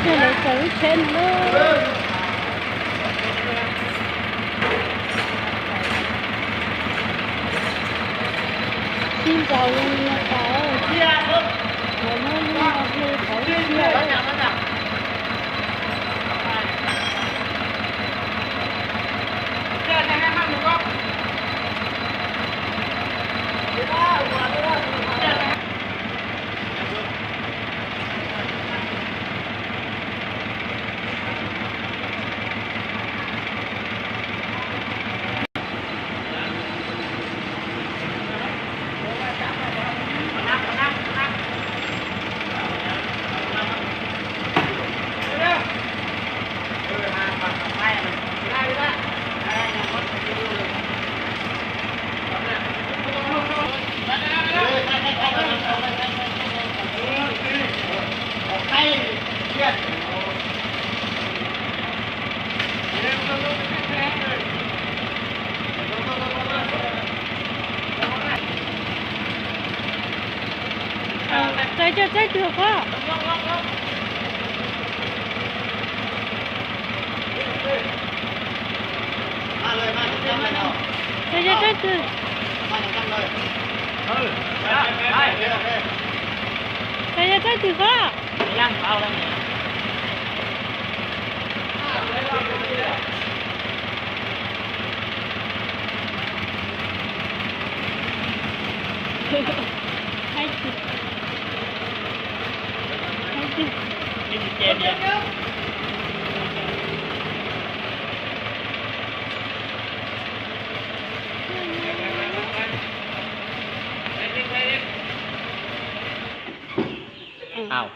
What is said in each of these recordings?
Coj lawv tsaws lub tsheb no lawm. Sib nraus li no tas, muab lub no hle tau ib tiag. Txawm cov txawb twg pob? Txawm cov txawb twg? Txawm cov txawb twg pob? Au.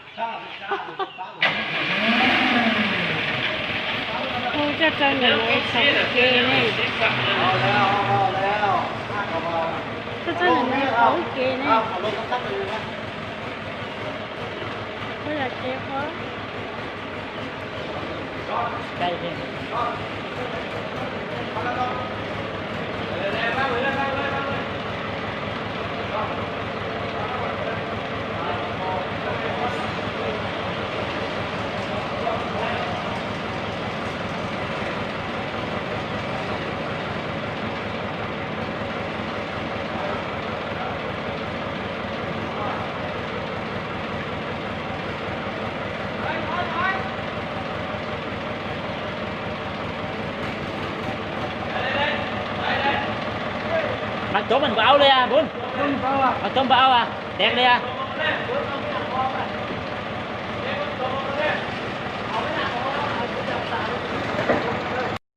Ua coj tso ntawm no qhov ub ke ne. Coj tso ntawm no qhov ub ke ne. Ua yam kev qhov. Mas coob mas npau li a, Npun. Mas coob npau a, deev li a.